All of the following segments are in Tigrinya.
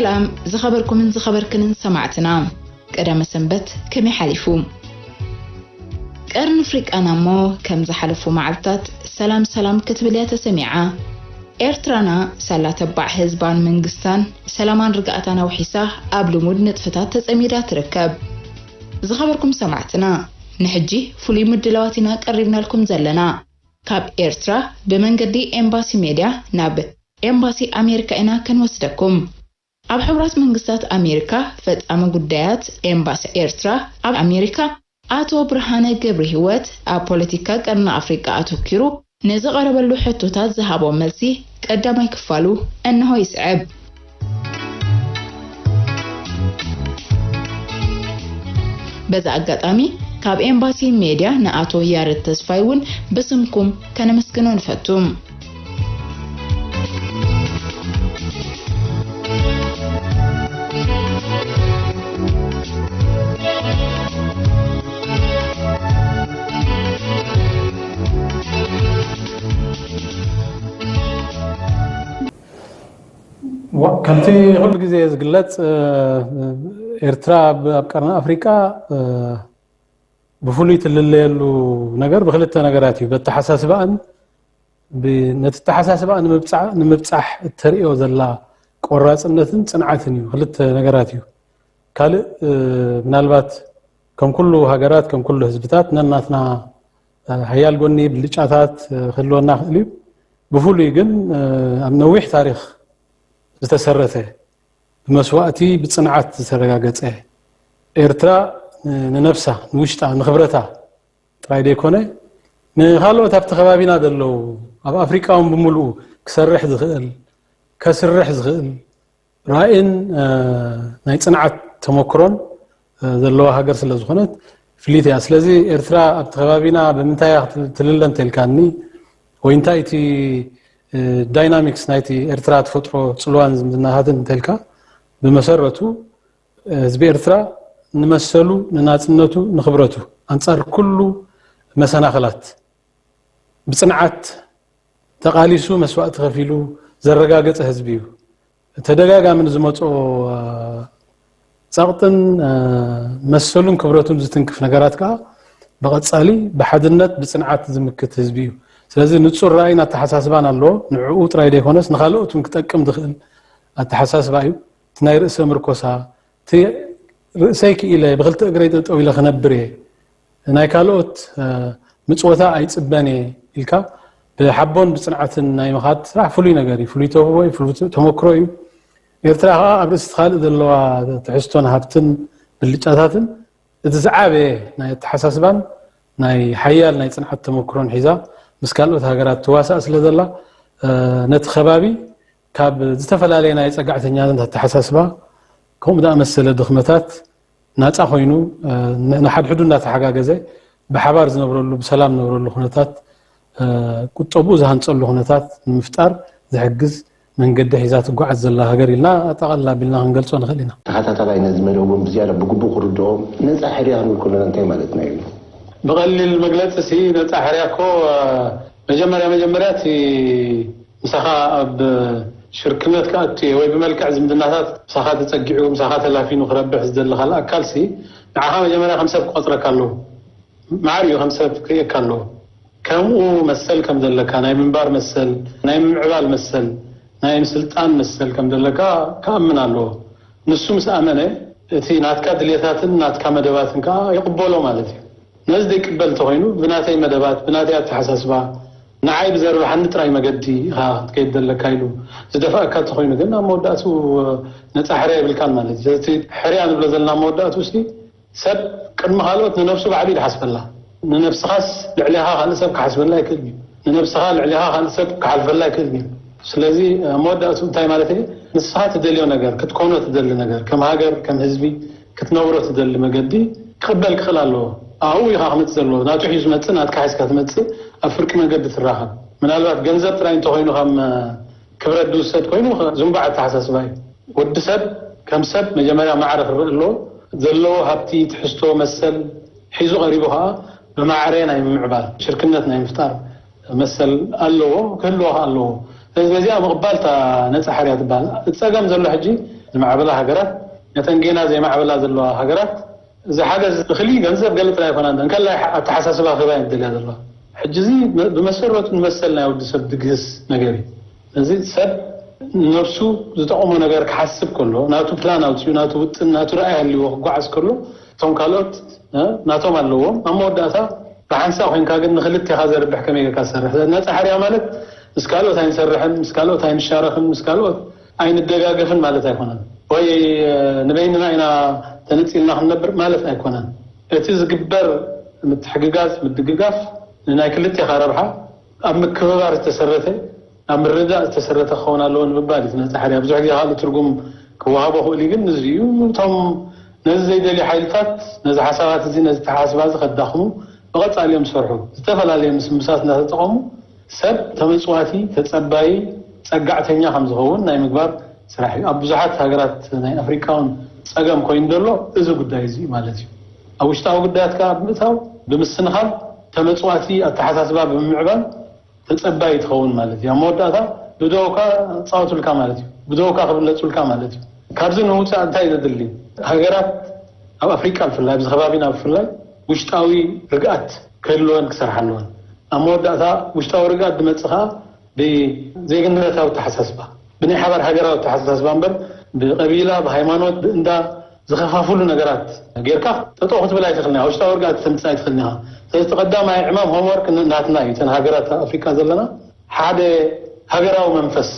ሰላም ዝኸበርኩምን ዝኸበርክንን ሰማዕትና፣ ቀዳመ ሰንበት ከመይ ሓሊፉ? ቀርኒ ኣፍሪቃና እሞ ከም ዝሓለፉ መዓልታት ሰላም ሰላም ክትብል እያ ተሰሚዓ። ኤርትራና ሳላ ተባዕ ህዝባን መንግስታን ሰላማን ርግኣታን ኣውሒሳ ኣብ ልሙድ ንጥፈታት ተጸሚዳ ትርከብ። ዝኸበርኩም ሰማዕትና፣ ንሕጂ ፍሉይ ምድላዋት ኢና ቀሪብናልኩም ዘለና። ካብ ኤርትራ ብመንገዲ ኤምባሲ ሜድያ ናብ ኤምባሲ ኣሜሪካ ኢና ክንወስደኩም። ኣብ ሕቡራት መንግስታት ኣሜሪካ ፈጻሚ ጉዳያት ኤምባሲ ኤርትራ ኣብ ኣሜሪካ ኣቶ ብርሃነ ገብረሂወት ኣብ ፖለቲካ ቀርኒ ኣፍሪቃ ኣተኪሩ ንዝቐረበሉ ሕቶታት ዝሃቦ መልሲ ቀዳማይ ክፋሉ እንሆ ይስዕብ። በዚ ኣጋጣሚ ካብ ኤምባሲ ሜድያ ንኣቶ ያረድ ተስፋይ እውን ብስምኩም ከነመስግኖ ንፈቱ። ከምቲ ኩሉ ግዜ ዝግለጽ፣ ኤርትራ ኣብ ቀርኒ ኣፍሪቃ ብፍሉይ ትልለየሉ ነገር ብክልተ ነገራት እዩ። በተሓሳስባኣን ነቲ ተሓሳስባኣ ንምብጻሕ እተርእዮ ዘላ ቆራጽነትን ጽንዓትን እዩ። ክልተ ነገራት እዩ። ካልእ ምናልባት ከም ኩሉ ሃገራት፣ ከም ኩሉ ህዝብታት ነናትና ሓያል ጎኒ፣ ብልጫታት ክህልወና ክእል እዩ። ብፍሉይ ግን ኣብ ነዊሕ ታሪኽ ዝተሰረተ፣ ብመስዋእቲ ብጽንዓት ዝተረጋገጸ፣ ኤርትራ ንነብሳ፣ ንውሽጣ፣ ንኽብረታ ጥራይ ዘይኮነ፣ ንኻልኦት ኣብቲ ከባቢና ዘለዉ፣ ኣብ ኣፍሪቃ እውን ብምሉኡ ክሰርሕ ዝኽእል፣ ከስርሕ ዝኽእል ራእይን ናይ ጽንዓት ተመክሮን ዘለዋ ሃገር ስለ ዝኾነት ፍልይቲ እያ። ስለዚ ኤርትራ ኣብቲ ከባቢና ብምንታይ እያ ትልለ እንተልካኒ፣ ወይ እንታይ እቲ ዳይናሚክስ ናይቲ ኤርትራ ተፈጥሮ ጽልዋን ዝምድናታትን እንተልካ፣ ብመሰረቱ ህዝቢ ኤርትራ ንመሰሉ፣ ንናጽነቱ፣ ንኽብረቱ ኣንጻር ኩሉ መሰናኽላት ብጽንዓት ተቓሊሱ መስዋእቲ ከፊሉ ዘረጋገጸ ህዝቢ እዩ። ተደጋጋሚ ንዝመጽኦ ጸቕጥን መሰሉን ክብረቱን ዝትንክፍ ነገራት ከኣ ብቐጻሊ ብሓድነት ብጽንዓት ዝምክት ህዝቢ እዩ። ስለዚ ንጹር ራእይን ኣተሓሳስባን ኣለዎ። ንዕኡ ጥራይ ዘይኮነስ ንኻልኦት እውን ክጠቅም ዝኽእል ኣተሓሳስባ እዩ። እቲ ናይ ርእሰ ምርኮሳ፣ እቲ ርእሰይ ክኢለ ብክልተ እግረይ ጠጠው ኢለ ክነብር እየ፣ ናይ ካልኦት ምጽወታ ኣይጽበን እየ ኢልካ ብሓቦን ብጽንዓትን ናይ ምኻድ ስራሕ ፍሉይ ነገር እዩ። ፍሉይ ተውህቦ እዩ፣ ፍሉይ ተመክሮ እዩ። ኤርትራ ከኣ ኣብ ርእሲ እቲ ካልእ ዘለዋ ትሕዝቶን ሃብትን ብልጫታትን እቲ ዝዓበየ ናይ ኣተሓሳስባን ናይ ሓያል ናይ ጽንዓት ተመክሮን ሒዛ ምስ ካልኦት ሃገራት ትዋሳእ ስለ ዘላ፣ ነቲ ከባቢ ካብ ዝተፈላለየ ናይ ጸጋዕተኛነት ኣተሓሳስባ ከምኡ ዝኣመሰለ ድኽመታት ናጻ ኮይኑ፣ ንሓድሕዱ እናተሓጋገዘ ብሓባር ዝነብረሉ፣ ብሰላም ዝነብረሉ ኩነታት፣ ቁጠብኡ ዝሃንጸሉ ኩነታት ንምፍጣር ዝሕግዝ መንገዲ ሒዛ ትጓዓዝ ዘላ ሃገር ኢልና ኣጠቓልላ ኣቢልና ክንገልጾ ንኽእል ኢና። ተኸታታላይ ነዚ መደብ እውን ብዝያዳ ብግቡእ ክርድኦም ነጻ ሕርያ ክንብል ከለና እንታይ ማለትና እዩ? ብቐሊል መግለጺ ሲ ነጻ ሕርያ እኮ መጀመርያ መጀመርያ እቲ ምሳኻ ኣብ ሽርክነት ክኣቱ እየ ወይ ብመልክዕ ዝምድናታት ምሳኻ ተጸጊዑ ምሳኻ ተላፊኑ ክረብሕ ዝደሊ ካልእ ኣካል ሲ ንዓኻ መጀመርያ ከም ሰብ ክቆጽረካ ኣለዎ። ማዕር እዩ ከም ሰብ ክርእየካ ኣለዎ። ከምኡ መሰል ከም ዘለካ፣ ናይ ምንባር መሰል፣ ናይ ምምዕባል መሰል፣ ናይ ምስልጣን መሰል ከም ዘለካ ክኣምን ኣለዎ። ንሱ ምስ ኣመነ እቲ ናትካ ድልየታትን ናትካ መደባትን ከኣ ይቕበሎ ማለት እዩ። ነዚ ዘይቅበል እንተኾይኑ ብናተይ መደባት፣ ብናተይ ኣተሓሳስባ፣ ንዓይ ብዘርብሓኒ ጥራይ መገዲ ኢኻ ክትከይድ ዘለካ ኢሉ ዝደፍኣካ እንተኾይኑ ግን ኣብ መወዳእትኡ ነጻ ሕርያ የብልካን ማለት እዩ። እቲ ሕርያ ንብሎ ዘለና ኣብ መወዳእትኡ እስቲ ሰብ ቅድሚ ካልኦት ንነብሱ ባዕሉ እዩ ዝሓስበላ። ንነብስኻስ ልዕሌኻ ካልእ ሰብ ክሓስበላ ኣይክእልን እዩ። ንነብስኻ ልዕሌኻ ካልእ ሰብ ክሓልፈላ ኣይክእልን እዩ። ስለዚ ኣብ መወዳእትኡ እንታይ ማለት እየ? ንስኻ ትደልዮ ነገር፣ ክትኮኖ ትደሊ ነገር፣ ከም ሃገር፣ ከም ህዝቢ ክትነብሮ ትደሊ መገዲ ክቕበል ክኽእል ኣለዎ። ኣብኡ ኢኻ ክመጽእ ዘለዎ። ናቱ ሒዙ ዝመጽእ ናትካ ሒዝካ ትመጽእ ኣብ ፍርቂ መገዲ ትራኸብ። ምናልባት ገንዘብ ጥራይ እንተኾይኑ ከም ክብረት ዝውሰድ ኮይኑ ዝንባዕ ኣተሓሳስባ እዩ። ወዲ ሰብ ከም ሰብ መጀመርያ ማዕረ ክረእ ኣለዎ። ዘለዎ ሃብቲ፣ ትሕዝቶ፣ መሰል ሒዙ ቀሪቡ ከኣ ብማዕረ ናይ ምምዕባል ሽርክነት ናይ ምፍጣር መሰል ኣለዎ፣ ክህልዎ ከኣ ኣለዎ። ስለዚ ነዚኣ ምቕባል እታ ነጻ ሕርያ ትበሃል። እቲ ጸገም ዘሎ ሕጂ ዝማዕበላ ሃገራት ነተን ጌና ዘይማዕበላ ዘለዋ ሃገራት እዚ ሓገዝ እኽሊ ገንዘብ ገለ ጥራይ ኣይኮናን፣ እንከላይ ኣተሓሳስባ ክህባ እየን ዝደልያ ዘለዋ። ሕጂ እዚ ብመሰረቱ ንመሰል ናይ ወዲ ሰብ ድግህስ ነገር እዩ። እዚ ሰብ ነብሱ ዝጠቕሞ ነገር ክሓስብ ከሎ፣ ናቱ ፕላን ኣውፅኡ፣ ናቱ ውጥን፣ ናቱ ራእይ ሃልዎ ክጓዓዝ ከሎ፣ እቶም ካልኦት ናቶም ኣለዎም። ኣብ መወዳእታ ብሓንሳእ ኮይንካ ግን ንክልቴኻ ዘርብሕ ከመይ ጌርካ ትሰርሕ? ነፃ ሕርያ ማለት ምስ ካልኦት ኣይንሰርሕን፣ ምስ ካልኦት ኣይንሻረኽን፣ ምስ ካልኦት ኣይንደጋገፍን ማለት ኣይኮነን። ወይ ንበይንና ኢና ተነፂልና ክንነብር ማለት ኣይኮነን። እቲ ዝግበር ምትሕግጋዝ፣ ምድግጋፍ ንናይ ክልቴኻ ረብሓ ኣብ ምክብባር ዝተሰረተ፣ ኣብ ምርዳእ ዝተሰረተ ክኸውን ኣለዎ ንምባል እዩ። ነፃ ሕርያ ብዙሕ ግዜ ካልእ ትርጉም ክወሃቦ ክእል እዩ፣ ግን እዚ እዩ። እቶም ነዚ ዘይደልዩ ሓይልታት ነዚ ሓሳባት እዚ፣ ነዚ ተሓስባ እዚ ከዳኽሙ ብቐጻሊ እዮም ዝሰርሑ። ዝተፈላለየ ምስምሳት እናተጠቐሙ ሰብ ተመጽዋቲ፣ ተጸባዪ፣ ጸጋዕተኛ ከም ዝኸውን ናይ ምግባር ስራሕ እዩ። ኣብ ብዙሓት ሃገራት ናይ ኣፍሪቃ እውን ጸገም ኮይኑ ዘሎ እዚ ጉዳይ እዚ ማለት እዩ። ኣብ ውሽጣዊ ጉዳያት ከኣ ብምእታው፣ ብምስንኻል፣ ተመጽዋቲ ኣተሓሳስባ ብምምዕባል ተጸባዪ ትኸውን ማለት እዩ። ኣብ መወዳእታ ብደውካ ጻወቱልካ ማለት እዩ። ብደውካ ክብለጹልካ ማለት እዩ። ካብዚ ንምውጻእ እንታይ ዘድሊ? ሃገራት ኣብ ኣፍሪቃ ብፍላይ፣ ኣብዚ ከባቢና ብፍላይ ውሽጣዊ ርግኣት ክህልወን ክሰርሓ ኣለወን። ኣብ መወዳእታ ውሽጣዊ ርግኣት ዝመጽእ ከኣ ብዜግነታዊ ኣተሓሳስባ፣ ብናይ ሓባር ሃገራዊ ኣተሓሳስባ እምበር ብቐቢላ፣ ብሃይማኖት፣ ብእንዳ ዝኸፋፍሉ ነገራት ጌርካ ጠጠው ክትብል ኣይትኽእልን ኢኻ። ውሽጣዊ ርግኣት ተምጽእ ኣይትኽእልን ኢኻ። ስለዚ እቲ ቀዳማይ ዕማም ሆምወርክ ን-፣ ናትና እዩ። እተን ሃገራት ኣብ ኣፍሪቃ ዘለና ሓደ ሃገራዊ መንፈስ፣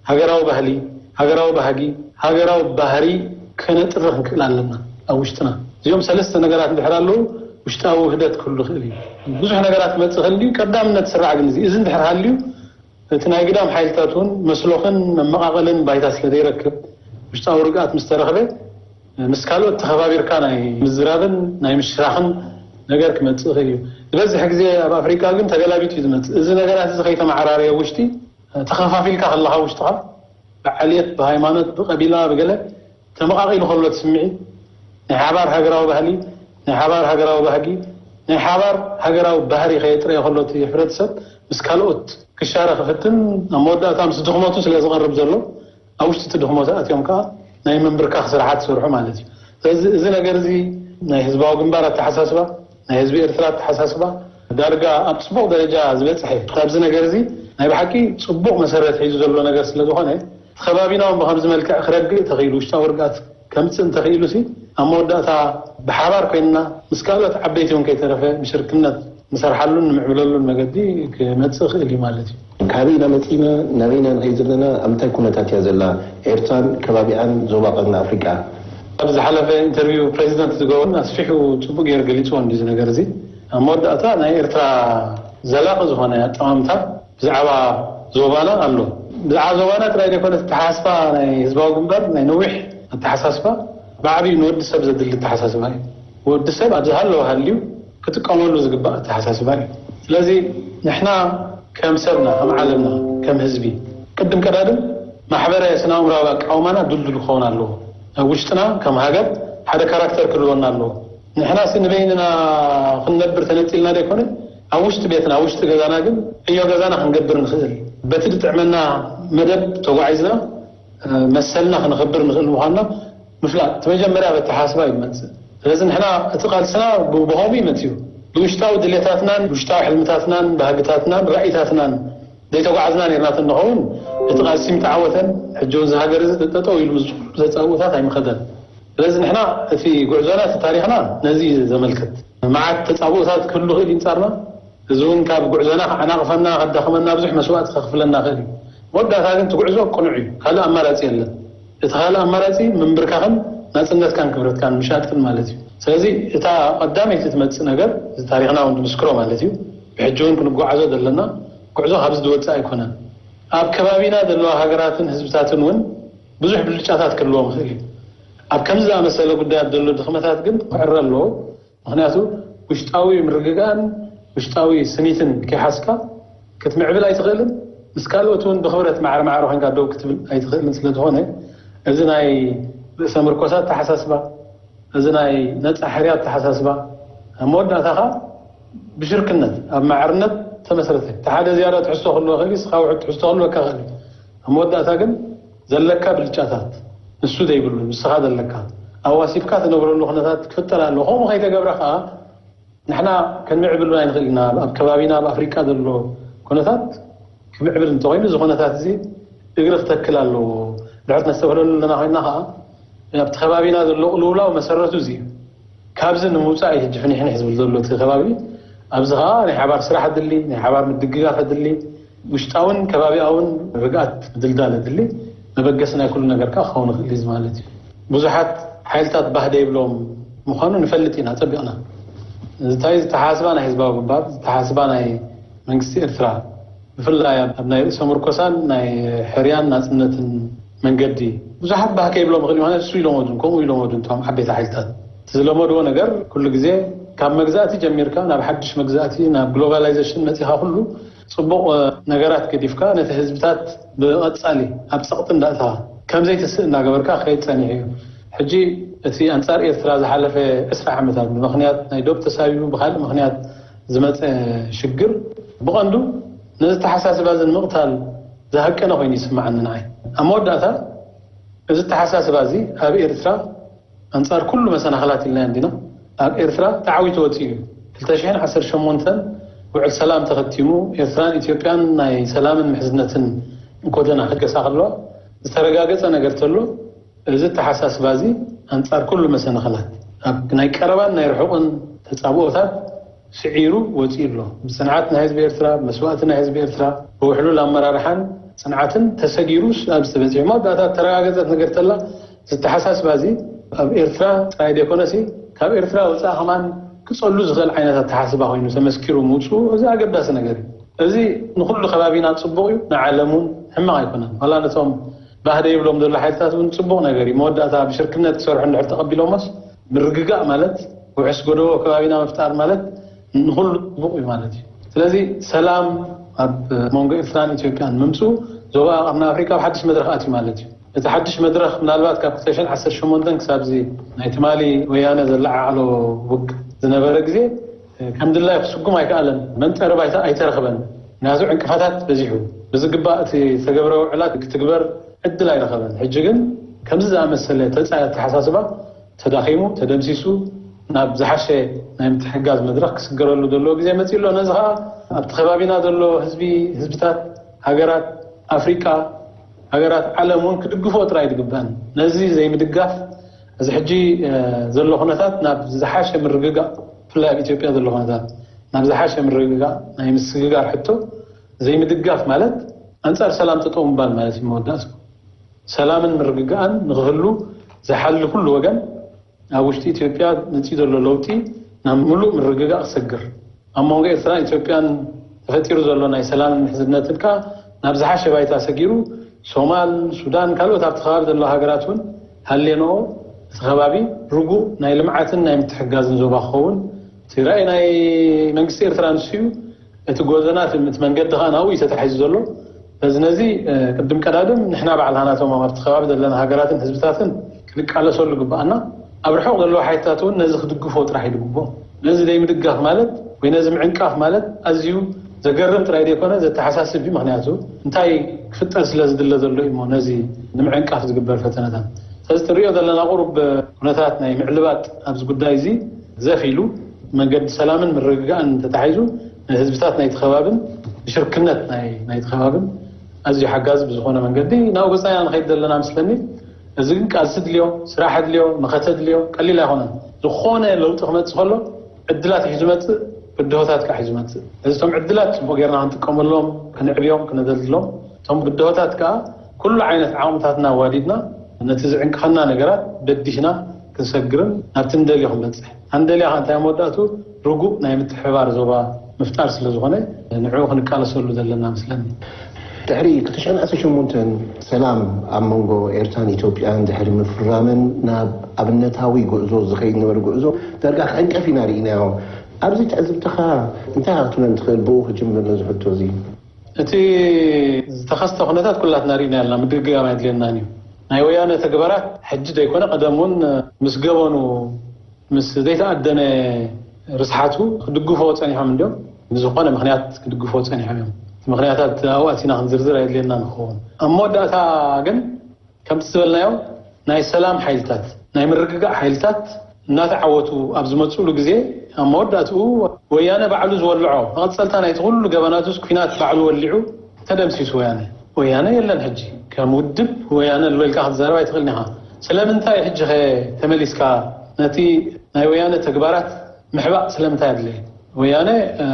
ሃገራዊ ባህሊ፣ ሃገራዊ ባህጊ፣ ሃገራዊ ባህሪ ከነጥሪ ክንክእል ኣለና ኣብ ውሽጥና። እዚኦም ሰለስተ ነገራት እንድሕር ኣለዉ ውሽጣዊ ውህደት ክህሉ ይኽእል እዩ። ብዙሕ ነገራት ክመጽእ ይኽእል እዩ። ቀዳምነት ስራዕ ግን እዚ፣ እዚ እንድሕር ሃልዩ እቲ ናይ ግዳም ሓይልታት እውን መስሎኽን መመቓቐልን ባይታ ስለ ዘይረክብ፣ ውሽጣዊ ርግኣት ምስ ተረኽበ፣ ምስ ካልኦት ተኸባቢርካ ናይ ምዝራብን ናይ ምሽራኽን ነገር ክመጽእ ይኽእል እዩ። ዝበዝሕ ግዜ ኣብ ኣፍሪቃ ግን ተገላቢጡ እዩ ዝመጽእ። እዚ ነገራት እዚ ከይተመዓራረየ ውሽጢ፣ ተኸፋፊልካ ከለኻ ውሽጥኻ፣ ብዓልየት፣ ብሃይማኖት፣ ብቐቢላ፣ ብገለ ተመቓቒሉ ከሎ እቲ ስምዒት፣ ናይ ሓባር ሃገራዊ ባህሊ፣ ናይ ሓባር ሃገራዊ ባህጊ፣ ናይ ሓባር ሃገራዊ ባህሪ ከየጥረየ ከሎ እቲ ሕብረተሰብ ምስ ካልኦት ክሻረ ክፍትን ኣብ መወዳእታ ምስ ድኽመቱ ስለ ዝቐርብ ዘሎ ኣብ ውሽጢ እቲ ድኽመቱ ኣትዮም ከኣ ናይ ምንብርካኽ ስራሓት ክሰርሑ ማለት እዩ። ስለዚ እዚ ነገር እዚ ናይ ህዝባዊ ግንባር ኣተሓሳስባ፣ ናይ ህዝቢ ኤርትራ ኣተሓሳስባ ዳርጋ ኣብ ጽቡቕ ደረጃ ዝበጽሐ እዩ። ካብዚ ነገር እዚ ናይ ብሓቂ ጽቡቕ መሰረት ሒዙ ዘሎ ነገር ስለ ዝኾነ፣ እቲ ከባቢና እውን ብኸምዚ መልክዕ ክረግእ ተኽኢሉ፣ ውሽጣዊ ርግኣት ከምጽእ እንተኽኢሉ ሲ፣ ኣብ መወዳእታ ብሓባር ኮይንና ምስ ካልኦት ዓበይቲ እውን ከይተረፈ ብሽርክነት ንሰርሓሉን ንምዕብለሉን መገዲ ክመጽእ ይኽእል እዩ ማለት እዩ። ካበይ ኢና መጺእና፣ ናበይ ኢና ንኸይድ ዘለና፣ ኣብ ምንታይ ኩነታት እያ ዘላ ኤርትራን ከባቢኣን ዞባ ቀርኒ ኣፍሪቃ? ኣብ ዝሓለፈ ኢንተርቪው ፕሬዚደንት ዝገበሩን ኣስፊሑ ጽቡቅ ገይሩ ገሊጽዎ እንዲ እዚ ነገር እዚ። ኣብ መወዳእታ ናይ ኤርትራ ዘላቂ ዝኾነ ኣጠማምታ ብዛዕባ ዞባና ኣሎ። ብዛዕባ ዞባና ጥራይ ዘይኮነ፣ ኣተሓሳስባ ናይ ህዝባዊ ግንባር ናይ ነዊሕ ኣተሓሳስባ ብዓብዩ ንወዲ ሰብ ዘድሊ ኣተሓሳስባ እዩ። ወዲ ሰብ ኣብ ዝሃለወ ሃልዩ ክጥቀመሉ ዝግባእ ኣተሓሳስባ እዩ። ስለዚ ንሕና ከም ሰብና፣ ከም ዓለምና፣ ከም ህዝቢ ቅድም ቀዳድም ማሕበረ ስነ ኣእምራዊ ኣቃውማና ድልዱል ክኸውን ኣለዎ። ኣብ ውሽጥና ከም ሃገር ሓደ ካራክተር ክህልወና ኣለዎ። ንሕና ሲ ንበይንና ክንነብር ተነጺልና ዘይኮነ፣ ኣብ ውሽጢ ቤትና፣ ኣብ ውሽጢ ገዛና ግን ዕዮ ገዛና ክንገብር ንኽእል፣ በቲ ዝጥዕመና መደብ ተጓዒዝና መሰልና ክነኽብር ንኽእል ምዃንና ምፍላጥ እቲ መጀመርያ በተሓስባ እዩ ዝመጽእ። ስለዚ ንሕና እቲ ቃልስና ብ-፣ ብኸምኡ እዩ መጽኡ። ብውሽጣዊ ድሌታትናን ብውሽጣዊ ሕልምታትናን ባህግታትናን ራእይታትናን ዘይተጓዓዝና ነርና እንተንኸውን፣ እቲ ቃልሲ ምተዓወተን ሕጂ እውን እዚ ሃገር እዚ ጠጠው ኢሉ ምስ ኩሉ ተጻብኦታት ኣይምኸደን። ስለዚ ንሕና እቲ ጉዕዞና፣ እቲ ታሪኽና ነዚ እዩ ዘመልክት። መዓት ተጻብኦታት ክህሉ ይኽእል እዩ ኣንጻርና። እዚ እውን ካብ ጉዕዞና ከዓናቕፈና፣ ከዳኽመና፣ ብዙሕ መስዋእቲ ከኽፍለና ይኽእል እዩ። መወዳእታ ግን እቲ ጉዕዞ ቅኑዕ እዩ። ካልእ ኣማራጺ የለን። እቲ ካልእ ኣማራጺ ምንብርካኽን ናጽነትካን ክብረትካን ምሻጥን ማለት እዩ። ስለዚ እታ ቀዳመይቲ ትመጽእ ነገር፣ እዚ ታሪኽና እውን ዝምስክሮ ማለት እዩ፣ ብሕጂ እውን ክንጓዓዞ ዘለና ጉዕዞ ካብዚ ዝወጽእ ኣይኮነን። ኣብ ከባቢና ዘለዋ ሃገራትን ህዝብታትን እውን ብዙሕ ብልጫታት ክህልዎም ይኽእል እዩ። ኣብ ከምዚ ዝኣመሰለ ጉዳያት ዘሎ ድኽመታት ግን ክዕረ ኣለዎ። ምኽንያቱ ውሽጣዊ ምርግጋእን ውሽጣዊ ስኒትን ከይሓዝካ ክትምዕብል ኣይትኽእልን። ምስ ካልኦት እውን ብኽብረት ማዕረ ማዕረ ኮይንካ ደው ክትብል ኣይትኽእልን። ስለ ዝኾነ እዚ ናይ ርእሰ ምርኮሳ ኣተሓሳስባ፣ እዚ ናይ ነጻ ሕርያ ኣተሓሳስባ ኣብ መወዳእታ ኸኣ ብሽርክነት ኣብ ማዕርነት ተመስረተ። እቲ ሓደ ዝያዳ ትሕዝቶ ክህልዎ ይኽእል እዩ፣ ንስኻ ውሑድ ትሕዝቶ ክህልወካ ይኽእል እዩ። ኣብ መወዳእታ ግን ዘለካ ብልጫታት፣ ንሱ ዘይብሉ ንስኻ ዘለካ ኣዋሲብካ ትነብረሉ ኩነታት ክፍጠር ኣለዎ። ከምኡ ከይተገብረ ከዓ ንሕና ከንምዕብሉ ኣይንኽእል ኢና። ኣብ ከባቢና ኣብ ኣፍሪቃ ዘሎ ኩነታት ክምዕብል እንተኮይኑ እዚ ኩነታት እዚ እግሪ ክተክል ኣለዎ። ድሕር ነስተብህለሉ ኣለና ኮይና ከዓ ኣብቲ ከባቢና ዘሎ ቅልውላው መሰረቱ እዚ እዩ። ካብዚ ንምውፃእ እዩ ሕጂ ፍኒሕኒሕ ዝብል ዘሎ እቲ ከባቢ። ኣብዚ ከዓ ናይ ሓባር ስራሕ ኣድሊ፣ ናይ ሓባር ምድግጋፍ ኣድሊ፣ ውሽጣውን ከባቢኣውን ርግኣት ምድልዳል ኣድሊ። መበገሲ ናይ ኩሉ ነገር ከዓ ክኸውን ይኽእል እዩ ማለት እዩ። ብዙሓት ሓይልታት ባህደ ይብሎም ምዃኑ ንፈልጥ ኢና ፀቢቕና። እንታይ ዝተሓስባ ናይ ህዝባዊ ግንባር ዝተሓስባ ናይ መንግስቲ ኤርትራ ብፍላይ ኣብ ናይ ርእሰ ምርኮሳን ናይ ሕርያን ናፅነትን መንገዲ ብዙሓት ባህከ ይብሎም ይኽእል ይሆነ እሱ ይለመዱን ከምኡ ይለመዱን እቶም ዓበይቲ ሓይልታት እቲ ዝለመድዎ ነገር ኩሉ ግዜ ካብ መግዛእቲ ጀሚርካ ናብ ሓድሽ መግዛእቲ ናብ ግሎባላይዜሽን መፂኻ ኩሉ ፅቡቕ ነገራት ገዲፍካ ነቲ ህዝብታት ብቐፃሊ ኣብ ፀቕጢ እንዳእተኻ ከምዘይትስእ እንዳገበርካ ከይድ ፀኒሑ እዩ። ሕጂ እቲ ኣንፃር ኤርትራ ዝሓለፈ ዕስራ ዓመታት ብምኽንያት ናይ ዶብ ተሳቢቡ ብካልእ ምኽንያት ዝመፀ ሽግር ብቐንዱ ነዚ ተሓሳስባ እዚ ንምቕታል ዝሃቀነ ኮይኑ ይስምዓኒ ንዓይ። ኣብ መወዳእታ እዚ ተሓሳስባ እዚ ኣብ ኤርትራ ኣንጻር ኩሉ መሰናኽላት ኢልና እንዲና ኣብ ኤርትራ ተዓዊቱ ወፂኡ እዩ። ክልተ ሽሕን ዓሰርተ ሸሞንተን ውዕል ሰላም ተኸቲሙ ኤርትራን ኢትዮጵያን ናይ ሰላምን ምሕዝነትን ጎደና ክገሳ ከለዋ ዝተረጋገጸ ነገር ተሎ እዚ ተሓሳስባ እዚ ኣንጻር ኩሉ መሰናኽላት ኣብ ናይ ቀረባን ናይ ርሑቕን ተጻብኦታት ስዒሩ ወፂኡ ኣሎ። ብፅንዓት ናይ ህዝቢ ኤርትራ፣ መስዋእቲ ናይ ህዝቢ ኤርትራ፣ ብውሕሉል ኣመራርሓን ፅንዓትን ተሰጊሩ ኣብዚ ተበፂሑ። መወዳእታ ተረጋገፀት ነገር ተላ ዝተሓሳስባ እዚ ኣብ ኤርትራ ጥራይ ዘይኮነሲ ካብ ኤርትራ ወፃኢ ከማን ክፀሉ ዝኽእል ዓይነት ኣተሓስባ ኮይኑ ተመስኪሩ ምውፅኡ እዚ ኣገዳሲ ነገር እዩ። እዚ ንኩሉ ከባቢና ፅቡቕ እዩ፣ ንዓለም እውን ሕማቕ ኣይኮነን። ዋላ ነቶም ባህደ ይብሎም ዘሎ ሓይልታት እውን ፅቡቕ ነገር እዩ። መወዳእታ ብሽርክነት ክሰርሑ እንድሕር ተቐቢሎሞስ ምርግጋእ ማለት ውሕስ ጎደቦ ከባቢና ምፍጣር ማለት ንኩሉ ፅቡቕ እዩ ማለት እዩ። ስለዚ ሰላም ኣብ መንጎ ኤርትራን ኢትዮጵያን ምምፅኡ ዞባ ቀርኒ ኣፍሪካ ኣብ ሓድሽ መድረክ ኣትዩ ማለት እዩ። እቲ ሓድሽ መድረክ ምናልባት ካብ ክልተ ሽሕን ዓሰርተ ሸሞንተን ክሳብ እዚ ናይ ትማሊ ወያነ ዘለዓዓሎ ውግ ዝነበረ ግዜ ከም ድላይ ክስጉም ኣይከኣለን። መንጠሪ ባይታ ኣይተረኽበን። ምክንያቱ ዕንቅፋታት በዚሑ ብዝግባእ እቲ ዝተገብረ ውዕላት ክትግበር ዕድል ኣይረኸበን። ሕጂ ግን ከምዚ ዝኣመሰለ ተጻይ ኣተሓሳስባ ተዳኺሙ ተደምሲሱ ናብ ዝሓሸ ናይ ምትሕግጋዝ መድረኽ ክስገረሉ ዘለዎ ግዜ መጺኡ ኣሎ። ነዚ ኸኣ ኣብቲ ከባቢና ዘሎ ህዝቢ ህዝብታት ሃገራት ኣፍሪቃ ሃገራት ዓለም እውን ክድግፎ ጥራይ ዝግበአን። ነዚ ዘይምድጋፍ እዚ ሕጂ ዘሎ ኩነታት ናብ ዝሓሸ ምርግጋእ ብፍላይ ኣብ ኢትዮጵያ ዘሎ ኩነታት ናብ ዝሓሸ ምርግጋእ ናይ ምስግጋር ሕቶ ዘይምድጋፍ ማለት ኣንጻር ሰላም ጠጠው ምባል ማለት እዩ። መወዳእታ ሰላምን ምርግጋእን ንክህሉ ዝሓሊ ኩሉ ወገን ኣብ ውሽጢ ኢትዮጵያ መፂኡ ዘሎ ለውጢ ናብ ምሉእ ምርግጋእ ክሰግር ኣብ መንጎ ኤርትራን ኢትዮጵያን ተፈጢሩ ዘሎ ናይ ሰላምን ምሕዝነትን ከዓ ናብ ዝሓሸ ባይታ ሰጊሩ ሶማል፣ ሱዳን፣ ካልኦት ኣብቲ ከባቢ ዘለዋ ሃገራት እውን ሃሌንኦ እቲ ከባቢ ርጉእ ናይ ልምዓትን ናይ ምትሕግጋዝን ዞባ ክኸውን እቲ ራእይ ናይ መንግስቲ ኤርትራ ንሱ እዩ። እቲ ጎደና እቲ እቲ መንገዲ ከዓ ናብኡ እዩ ተታሒዙ ዘሎ። በዚ ነዚ ቅድም ቀዳድም ንሕና ባዕልናቶም ኣብቲ ከባቢ ዘለና ሃገራትን ህዝብታትን ክንቃለሰሉ ግባኣና። ኣብ ርሑቕ ዘለዉ ሓይልታት እውን ነዚ ክድግፎ ጥራሕ እዩ ዝግብኦም። ነዚ ዘይምድጋፍ ማለት ወይ ነዚ ምዕንቃፍ ማለት ኣዝዩ ዘገርም ጥራይ ዘይኮነ ዘተሓሳስብ እዩ። ምክንያቱ እንታይ ክፍጠር ስለ ዝድለ ዘሎ እዩ እሞ ነዚ ንምዕንቃፍ ዝግበር ፈተነታት። ስለዚ ትሪኦ ዘለና ቁሩብ ኩነታት ናይ ምዕልባጥ ኣብዚ ጉዳይ እዚ ዘፍ ኢሉ መንገዲ ሰላምን ምርግጋእን ተታሒዙ ንህዝብታት ናይቲ ከባብን ንሽርክነት ናይ ናይቲ ከባብን ኣዝዩ ሓጋዚ ብዝኾነ መንገዲ ናብኡ ገጻ ኢና ንኸይድ ዘለና ምስለኒ። እዚ ግን ቃልሲ ድልዮ፣ ስራሕ ድልዮ፣ መኸተ ድልዮ ቀሊል ኣይኮነን። ዝኾነ ለውጢ ክመጽእ ከሎ ዕድላት ሒዙ መጽእ፣ ብድሆታት ከዓ ሒዙ መጽእ። እዚ እቶም ዕድላት ጽቡቅ ጌርና ክንጥቀመሎም፣ ክንዕብዮም፣ ክነደልድሎም፣ እቶም ብድሆታት ከዓ ኩሉ ዓይነት ዓቕምታትና ኣዋዲድና ነቲ ዝዕንቅኸና ነገራት በዲህና ክንሰግርን ናብቲ ንደልዮ ክንበጽሕ። ኣንደልያ ከዓ እንታይ መወዳእቱ ርጉእ ናይ ምትሕብባር ዞባ ምፍጣር ስለ ዝኾነ ንዕኡ ክንቃለሰሉ ዘለና መስለኒ። ድሕሪ ክልተ ሽሕን ዓሰርተ ሸሞንተን ሰላም ኣብ መንጎ ኤርትራን ኢትዮጵያን ድሕሪ ምፍራመን ናብ ኣብነታዊ ጉዕዞ ዝኸይድ ነበረ ጉዕዞ ዳርጋ ክዕንቀፍ ኢና ርኢናዮ። ኣብዚ ትዕዝብትኻ እንታይ ክትብለን ትኽእል? ብኡ ክጅምር ነዚ ሕቶ እዚ። እቲ ዝተኸስተ ኩነታት ኩላትና ርኢና ኣለና፣ ምድግጋም ኣየድልየናን እዩ። ናይ ወያነ ተግባራት ሕጂ ዘይኮነ ቀደም እውን ምስ ገበኑ ምስ ዘይተኣደነ ርስሓቱ ክድግፎ ጸኒሖም እንዲዮም። ብዝኾነ ምኽንያት ክድግፎ ጸኒሖም እዮም። እቲ ምኽንያታት ኣብኡ ኣቲና ክንዝርዝር ኣየድልየና ንኸውን። ኣብ መወዳእታ ግን ከምቲ ዝበልናዮ ናይ ሰላም ሓይልታት፣ ናይ ምርግጋእ ሓይልታት እናተዓወቱ ኣብ ዝመፅሉ ግዜ፣ ኣብ መወዳእትኡ ወያነ ባዕሉ ዝወልዖ መቐፀልታ ናይቲ ኩሉ ገበናቱስ ኩናት ባዕሉ ወሊዑ ተደምሲሱ። ወያነ ወያነ የለን ሕጂ። ከም ውድብ ወያነ ኣሎ ኢልካ ክትዛረብ ኣይትኽእልን ኢኻ። ስለምንታይ ሕጂ ኸ ተመሊስካ ነቲ ናይ ወያነ ተግባራት ምሕባእ ስለምንታይ ኣድለየ? ወያነ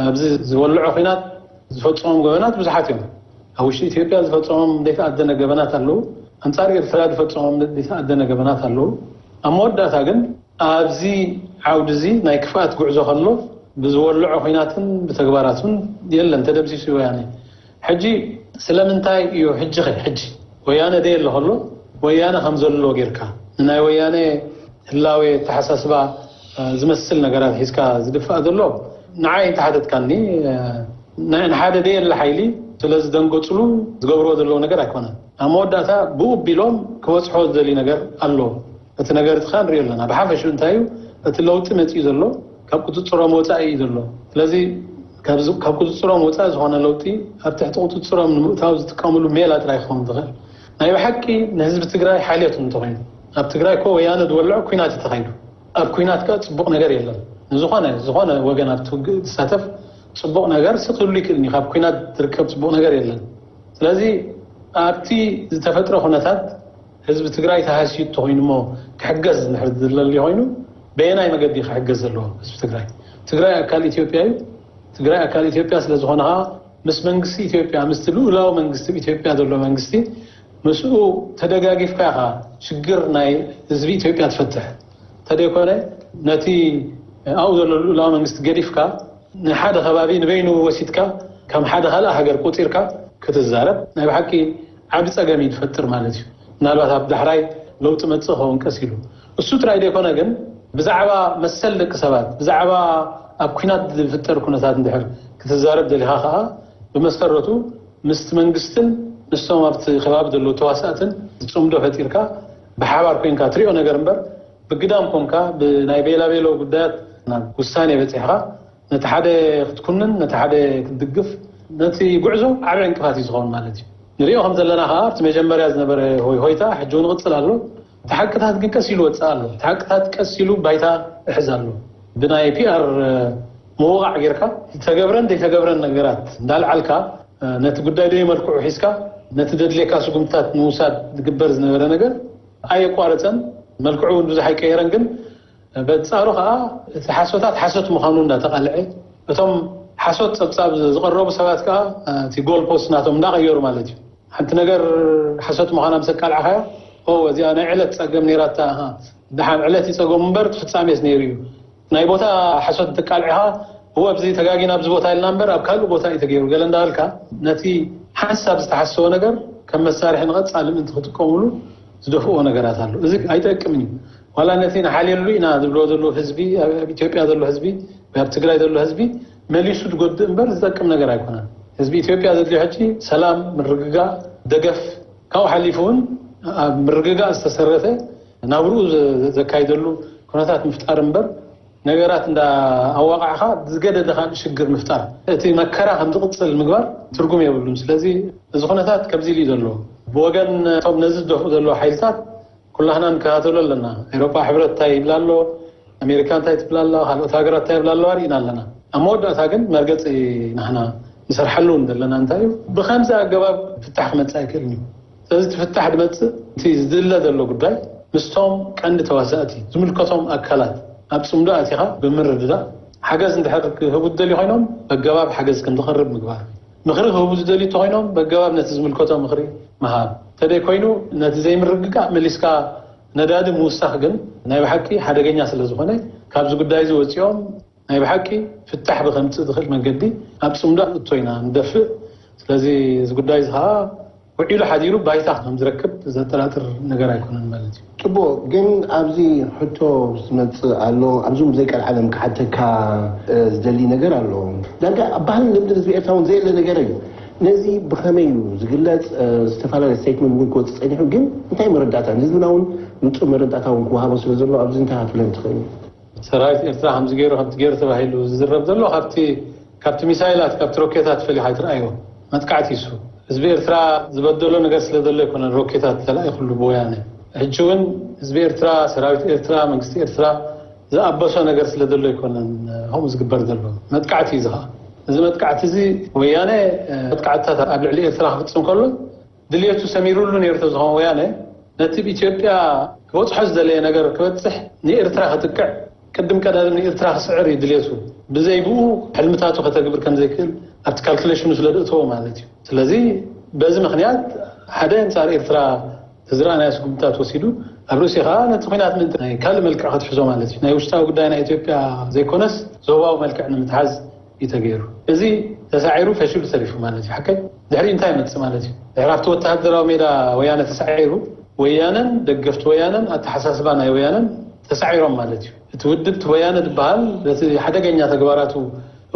ኣብዚ ዝወልዖ ኩናት ዝፈፀሞም ገበናት ብዙሓት እዮም። ኣብ ውሽጢ ኢትዮጵያ ዝፈፀሞም ዘይተኣደነ ገበናት ኣለዉ። ኣንጻር ኤርትራ ዝፈፀሞም ዘይተኣደነ ገበናት ኣለዉ። ኣብ መወዳእታ ግን ኣብዚ ዓውዲ እዚ ናይ ክፍኣት ጉዕዞ ከሎ ብዝወልዖ ኩናትን ብተግባራቱን የለን፣ ተደምሲሱ ወያነ። ሕጂ ስለምንታይ እዩ ሕጂ ኸ ሕጂ ወያነ ደየለ ከሎ ወያነ ከም ዘሎ ጌርካ ንናይ ወያነ ህላዌ ኣተሓሳስባ ዝመስል ነገራት ሒዝካ ዝድፋእ ዘሎ ንዓይ እንተሓተትካኒ ንሓደ ደየለ ሓይሊ ስለ ዝደንገፅሉ ዝገብርዎ ዘለዉ ነገር ኣይኮነን። ኣብ መወዳእታ ብኡ ቢሎም ክበፅሖ ዝደልዩ ነገር ኣሎ። እቲ ነገር እቲ ኸዓ ንሪኦ ኣለና። ብሓፈሽኡ እንታይ እዩ እቲ ለውጢ መፂኡ ዘሎ? ካብ ቁፅፅሮም ወፃኢ እዩ ዘሎ። ስለዚ ካብ ቁፅፅሮም ወፃኢ ዝኾነ ለውጢ ኣብ ትሕቲ ቁፅፅሮም ንምእታው ዝጥቀምሉ ሜላ ጥራይ ክኸውን ዝኽእል። ናይ ብሓቂ ንህዝቢ ትግራይ ሓልዮት እንተኾይኑ፣ ኣብ ትግራይ እኮ ወያነ ዝወልዖ ኩናት እዩ ተኻይዱ። ኣብ ኩናት ከ ፅቡቕ ነገር የለን። ንዝኾነ ዝኾነ ወገን ኣብቲ ውግእ ዝሳተፍ ፅቡቕ ነገር ስክህሉ ይክእል እዩ። ካብ ኩናት ዝርከብ ፅቡቕ ነገር የለን። ስለዚ ኣብቲ ዝተፈጥረ ኩነታት ህዝቢ ትግራይ ተሃስዩ ተኾይኑ እሞ ክሕገዝ እንድሕር ዝደሊ ኮይኑ በየናይ መገዲ ክሕገዝ ዘለዎ ህዝቢ ትግራይ? ትግራይ ኣካል ኢትዮጵያ እዩ። ትግራይ ኣካል ኢትዮጵያ ስለ ዝኾነ ከዓ ምስ መንግስቲ ኢትዮጵያ ምስቲ ልኡላዊ መንግስቲ ኢትዮጵያ ዘሎ መንግስቲ ምስኡ ተደጋጊፍካ ኢኻ ሽግር ናይ ህዝቢ ኢትዮጵያ ትፈትሕ። እንተደይኮነ ነቲ ኣብኡ ዘሎ ልኡላዊ መንግስቲ ገዲፍካ ንሓደ ከባቢ ንበይኑ ወሲድካ ከም ሓደ ካልእ ሃገር ቆፂርካ ክትዛረብ ናይ ብሓቂ ዓቢ ጸገም እዩ ዝፈጥር ማለት እዩ። ምናልባት ኣብ ዳሕራይ ለውጢ መጽእ ኸውን ቀስ ኢሉ። እሱ ጥራይ ዘይኮነ ግን ብዛዕባ መሰል ደቂ ሰባት ብዛዕባ ኣብ ኩናት ዝፍጠር ኩነታት እንድሕር ክትዛረብ ደሊኻ ከዓ ብመሰረቱ ምስቲ መንግስትን ምስቶም ኣብቲ ከባቢ ዘለዉ ተዋሳእትን ዝፅምዶ ፈጢርካ ብሓባር ኮይንካ ትሪኦ ነገር እምበር ብግዳም ኮንካ ብናይ ቤላቤሎ ጉዳያት ናብ ውሳኔ በፂሕካ ነቲ ሓደ ክትኩንን ነቲ ሓደ ክትድግፍ ነቲ ጉዕዞ ዓቢ ዕንቅፋት እዩ ዝኸውን ማለት እዩ። ንሪኦ ከም ዘለና ከዓ ኣብቲ መጀመርያ ዝነበረ ሆይ ሆይታ ሕጂ እውን ይቕፅል ኣሎ። እቲ ሓቅታት ግን ቀስ ኢሉ ወፅእ ኣሎ። እቲ ሓቅታት ቀስ ኢሉ ባይታ ይሕዝ ኣሎ። ብናይ ፒኣር ምውቓዕ ጌርካ ዝተገብረን ዘይተገብረን ነገራት እንዳልዓልካ ነቲ ጉዳይ ደይ መልክዑ ሒዝካ ነቲ ደድሌካ ስጉምትታት ንምውሳድ ዝግበር ዝነበረ ነገር ኣየቋረፀን። መልክዑ እውን ብዙሕ ኣይቀየረን። ግን በንጻሩ ከኣ እቲ ሓሶታት ሓሶት ምዃኑ እንዳተቓልዐ እቶም ሓሶት ጸብጻብ ዝቐረቡ ሰባት ከኣ እቲ ጎል ፖስት ናቶም እንዳቐየሩ ማለት እዩ። ሓንቲ ነገር ሓሶት ምዃና ምስ ኣቃልዕኻዮ ኦ እዚኣ ናይ ዕለት ጸገም ነይራታ፣ ደሓን ዕለት ይጸገሙ እምበር እቲ ፍጻሜስ ነይሩ እዩ። ናይ ቦታ ሓሶት ትቃልዕኻ እወ ኣብዚ ተጋጊና ኣብዚ ቦታ ኢልና እምበር ኣብ ካልእ ቦታ እዩ ተገይሩ ገለ እንዳበልካ ነቲ ሓንሳብ ዝተሓሰወ ነገር ከም መሳርሒ ንቐጻሊ ምእንቲ ክጥቀሙሉ ዝደፍእዎ ነገራት ኣሎ። እዚ ኣይጠቅምን እዩ። ዋላ ነቲ ንሓልየሉ ኢና ዝብልዎ ዘለዉ ህዝቢ፣ ኣብ ኢትዮጵያ ዘሎ ህዝቢ፣ ኣብ ትግራይ ዘሎ ህዝቢ መሊሱ ዝጎድእ እምበር ዝጠቅም ነገር ኣይኮነን። ህዝቢ ኢትዮጵያ ዘድልዮ ሕጂ ሰላም፣ ምርግጋእ፣ ደገፍ፣ ካብኡ ሓሊፉ እውን ኣብ ምርግጋእ ዝተሰረተ ናብርኡ ዘካይደሉ ኩነታት ምፍጣር እምበር ነገራት እንዳ ኣዋቃዕኻ ዝገደደ ካልእ ሽግር ምፍጣር እቲ መከራ ከም ዝቕፅል ምግባር ትርጉም የብሉን። ስለዚ እዚ ኩነታት ከምዚ ኢሉ እዩ ዘሎ። ብወገን እቶም ነዚ ዝደፍኡ ዘለዉ ሓይልታት ኩላህና ንከታተሎ ኣለና። ኤውሮጳ ሕብረት እንታይ ይብላ ኣሎ፣ ኣሜሪካ እንታይ ትብላ ኣላ፣ ካልኦት ሃገራት እንታይ ይብላ ኣለዋ ርኢና ኣለና። ኣብ መወዳእታ ግን መርገፂ ናህና ንሰርሓሉ እውን ዘለና እንታይ እዩ ብከምዚ ኣገባብ ፍታሕ ክመፅእ ኣይክእልን እዩ። ስለዚ እቲ ፍታሕ ድመፅእ እቲ ዝድለ ዘሎ ጉዳይ ምስቶም ቀንዲ ተዋሳእቲ ዝምልከቶም ኣካላት ኣብ ፅምዶ ኣቲኻ ብምርድዳእ ሓገዝ እንድሕር ክህቡ ዝደልዩ ኮይኖም በገባብ ሓገዝ ከም ዝቐርብ ምግባር፣ ምኽሪ ክህቡ ዝደልዩ እንተኮይኖም በገባብ ነቲ ዝምልከቶ ምኽሪ ምሃብ፣ እንተደይ ኮይኑ ነቲ ዘይምርግጋእ መሊስካ ነዳዲ ምውሳኽ ግን ናይ ብሓቂ ሓደገኛ ስለ ዝኾነ ካብዚ ጉዳይ እዚ ወፂኦም ናይ ብሓቂ ፍታሕ ብከምፅእ ዝኽእል መንገዲ ኣብ ፅምዶ እቶ ኢና ንደፍእ። ስለዚ እዚ ጉዳይ እዚ ከዓ ውዒሉ ሓዲሩ ባይታ ከም ዝረክብ ዘጠራጥር ነገር ኣይኮነን ማለት እዩ። ፅቡቕ፣ ግን ኣብዚ ሕቶ ዝመፅእ ኣሎ። ኣብዚ እውን ብዘይቀልዓለም ክሓተካ ዝደሊ ነገር ኣሎ። ዳርጋ ኣብ ባህልን ልምድን ህዝቢ ኤርትራ እውን ዘየለ ነገር እዩ። ነዚ ብኸመይ እዩ ዝግለፅ? ዝተፈላለዩ ስቴትመንት እውን ክወፅእ ፀኒሑ፣ ግን እንታይ መረዳእታ ንህዝብና እውን ንፁር መረዳእታ እውን ክወሃቦ ስለ ዘሎ ኣብዚ እንታይ ክትብለን ትኽእል? ሰራዊት ኤርትራ ከምዚ ገይሩ ከምቲ ገይሩ ተባሂሉ ዝዝረብ ዘሎ ካብቲ ካብቲ ሚሳይላት ካብቲ ሮኬታት ፈሊኻ ኣይትርኣዮ። መጥቃዕቲ እሱ ህዝቢ ኤርትራ ዝበደሎ ነገር ስለ ዘሎ ኣይኮነን ሮኬታት ተላኢኹሉ ብወያነ። ሕጂ እውን ህዝቢ ኤርትራ፣ ሰራዊት ኤርትራ፣ መንግስቲ ኤርትራ ዝኣበሶ ነገር ስለ ዘሎ ኣይኮነን ከምኡ ዝግበር ዘሎ። መጥቃዕቲ እዩ እዚ ኸዓ። እዚ መጥቃዕቲ እዚ ወያነ መጥቃዕትታት ኣብ ልዕሊ ኤርትራ ክፍጽም ከሎ ድልየቱ ሰሚሩሉ ነይሩ ተዝኸውን ወያነ ነቲ ብኢትዮጵያ ክበጽሖ ዝደለየ ነገር ክበጽሕ ንኤርትራ ክጥቅዕ ቅድም ቀዳድም ንኤርትራ ክስዕር እዩ ድልየቱ። ብዘይ ብኡ ሕልምታቱ ከተግብር ከም ዘይክእል ኣብቲ ካልኩሌሽኑ ስለ ዘእተዎ ማለት እዩ። ስለዚ በዚ ምኽንያት ሓደ ኣንጻር ኤርትራ ተዝረኣናዮ ስጉምትታት ወሲዱ ኣብ ርእሲ ከዓ ነቲ ኲናት ምእንቲ ናይ ካልእ መልክዕ ክትሕዞ ማለት እዩ። ናይ ውሽጣዊ ጉዳይ ናይ ኢትዮጵያ ዘይኮነስ ዞባዊ መልክዕ ንምትሓዝ እዩ ተገይሩ። እዚ ተሳዒሩ ፈሽሉ ተሪፉ ማለት እዩ። ሓቀይ ድሕሪ እንታይ ይመጽእ ማለት እዩ? ድሕሪ ኣብቲ ወተሃደራዊ ሜዳ ወያነ ተሳዒሩ ወያነን ደገፍቲ ወያነን ኣተሓሳስባ ናይ ወያነን ተሳዒሮም ማለት እዩ። እቲ ውድብ እቲ ወያነ ዝበሃል በቲ ሓደገኛ ተግባራቱ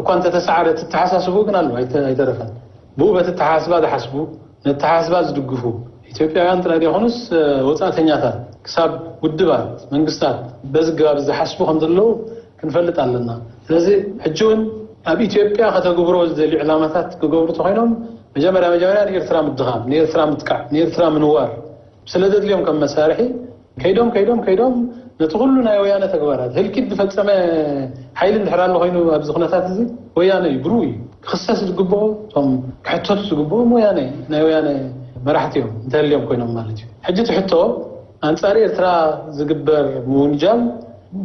እኳ እንተተሳዕረ እቲ ኣተሓሳስብኡ ግን ኣሎ ኣይተ- ኣይተረፈን። ብኡ በቲ ኣተሓሳስባ ዝሓስቡ ነተሓሳስባ ዝድግፉ ኢትዮጵያውያን ጥራይ ዘይኮኑስ ወፃእተኛታት ክሳብ ውድባት መንግስታት በዚ ገባብ ዝሓስቡ ከም ዘለዉ ክንፈልጥ ኣለና። ስለዚ ሕጂ እውን ኣብ ኢትዮጵያ ከተግብሮ ዝደልዩ ዕላማታት ክገብሩ ተኮይኖም መጀመርያ መጀመርያ ንኤርትራ ምድኻም፣ ንኤርትራ ምጥቃዕ፣ ንኤርትራ ምንዋር ስለ ዘድልዮም ከም መሳርሒ ከይዶም ከይዶም ከይዶም ነቲ ኩሉ ናይ ወያነ ተግባራት ህልቂት ዝፈጸመ ሓይሊ እንድሕር ኣሎ ኮይኑ ኣብዚ ኩነታት እዚ ወያነ እዩ፣ ብርኡ እዩ ክኽሰስ ዝግብኦ። እቶም ክሕተቱ ዝግብኦም ወያነ ናይ ወያነ መራሕቲ እዮም እንተልዮም ኮይኖም ማለት እዩ። ሕጂ እቲ ሕቶ ኣንጻር ኤርትራ ዝግበር ምውንጃል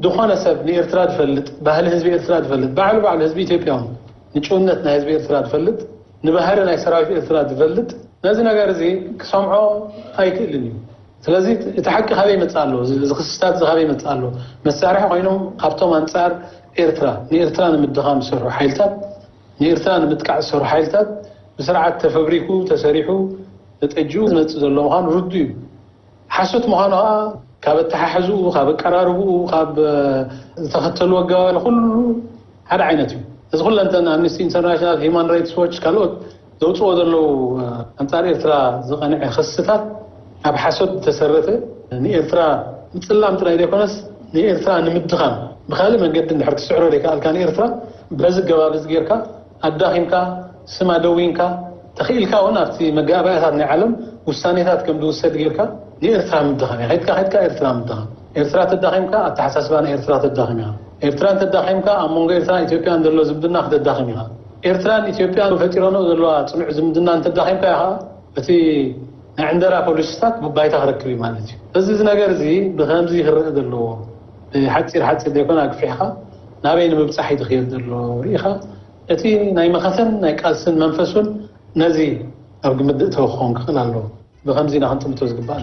ዝኾነ ሰብ ንኤርትራ ዝፈልጥ ባህሊ ህዝቢ ኤርትራ ዝፈልጥ ባዕሉ ባዕሉ ህዝቢ ኢትዮጵያ እውን ንጭውነት ናይ ህዝቢ ኤርትራ ዝፈልጥ ንባህሪ ናይ ሰራዊት ኤርትራ ዝፈልጥ ነዚ ነገር እዚ ክሰምዖ ኣይክእልን እዩ። ስለዚ እቲ ሓቂ ካበይ ይመጽእ ኣሎ? እዚ ክስታት እዚ ካበይ ይመጽእ ኣሎ? መሳርሒ ኮይኖም ካብቶም ኣንጻር ኤርትራ ንኤርትራ ንምድኻም ዝሰርሑ ሓይልታት ንኤርትራ ንምጥቃዕ ዝሰርሑ ሓይልታት ብስርዓት ተፈብሪኩ ተሰሪሑ ተጠጅኡ ዝመጽእ ዘሎ ምዃኑ ርዱ እዩ። ሓሶት ምዃኑ ከዓ ካብ ኣተሓሕዝኡ ካብ ኣቀራርብኡ ካብ ዝተኸተሉ ኣገባብን ኩሉ ሓደ ዓይነት እዩ። እዚ ኩለንተን ኣምነስቲ ኢንተርናሽናል ሂማን ራይትስ ዎች ካልኦት ዘውፅኦ ዘለዉ ኣንፃር ኤርትራ ዝቐንዐ ክስታት ኣብ ሓሶት ዝተሰረተ ንኤርትራ ምፅላም ጥራይ ዘይኮነስ ንኤርትራ ንምድኻም ብካልእ መንገዲ እንድሕር ክትስዕሮ ዘይከኣልካ ንኤርትራ በዚ ኣገባብ እዚ ጌርካ ኣዳኺምካ ስማ ደዊንካ ተኽኢልካ እውን ኣብቲ መጋባእያታት ናይ ዓለም ውሳኔታት ከም ዝውሰድ ጌርካ ንኤርትራ ምድኻም እያ። ከድካ ከድካ ኤርትራ ምድኻም። ኤርትራ ተዳኺምካ ኣተሓሳስባ ናይ ኤርትራ ተዳኺም ኢኻ። ኤርትራ እንተዳኺምካ ኣብ መንጎ ኤርትራን ኢትዮጵያን ዘሎ ዝምድና ክተዳኽም ኢኻ። ኤርትራን ኢትዮጵያን ፈጢረንኦ ዘለዋ ፅኑዕ ዝምድና እንተዳኺምካ ኢኻ እቲ ናይ ዕንደራ ፖሊሲታት ብባይታ ክረክብ እዩ ማለት እዩ። እዚ እዚ ነገር እዚ ብኸምዚ ክረአ ዘለዎ ብሓፂር ሓፂር ዘይኮነ ኣግፊሕካ ናበይ ንምብፃሕ እዩ ዝኽየድ ዘሎ ርኢኻ እቲ ናይ መኸተን ናይ ቃልስን መንፈሱን ነዚ ኣብ ግምት ዝእተወ ክኸውን ክኽእል ኣለዎ። ብኸምዚ ኢና ክንጥምቶ ዝግባእ።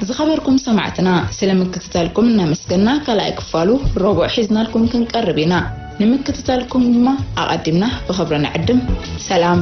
ዝኸበርኩም ሰማዕትና ስለ ምክትታልኩም እናመስገና ካልኣይ ክፋሉ ረቡዕ ሒዝናልኩም ክንቀርብ ኢና። ንምክትታልኩም ድማ ኣቐዲምና ብኽብሪ ንዕድም። ሰላም።